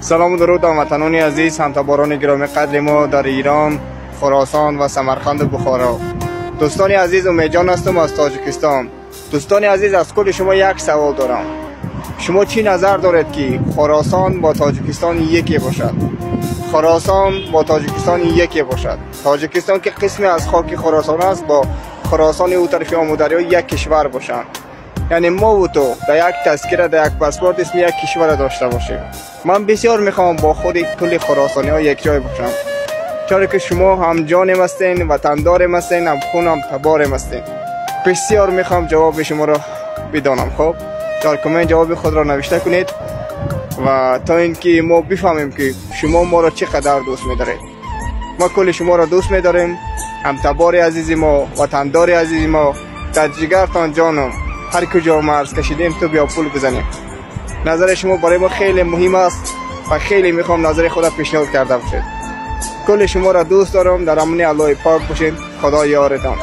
Салом ва дуруд ҳамватанони азиз, ҳамтаборони гиромиқадри мо дар Эрон, Хуросон ва Самарқанд ва Бухоро. Дӯстони азиз, Умедҷон ҳастам аз Тоҷикистон. Дӯстони азиз, аз кулли шумо як савол дорам. Шумо чӣ назар доред, ки Хуросон бо Тоҷикистон яке бошад? Хуросон бо Тоҷикистон яке бошад. Тоҷикистон, ки қисме аз хоки Хуросон аст, бо Хуросони ӯ тарафи Омударё як кишвар бошанд. Яъне мо ва ту дар як тазкира, дар як паспорт исми як кишварро дошта бошем. Ман бисёр мехоҳам бо худи кулли хуросониҳо якҷой бошам. Чаро ки шумо ҳам ҷонем ҳастен, ватандорем ҳастен, ҳам хун, ҳам таборем ҳастен. Бисёр мехоҳам ҷавоби шуморо бидонам. Хуб, дар коммент ҷавоби худро навишта кунед ва то инки мо бифаҳмем, ки шумо моро чӣ қадар дӯст медоред. Мо кулли шуморо дӯст медорем, ҳамтабори азизи мо, ватандори азизи мо, дар ҷигартон ҷонам. Ҳар куҷо марз кашидем, ту биё пул бизанем. Назари шумо барои мо хеле муҳим аст ва хеле мехоҳам назари худро пешниҳод карда бошед. Кулли шуморо дӯст дорам. Дар амони Аллоҳи пок бошед. Худо ёретон.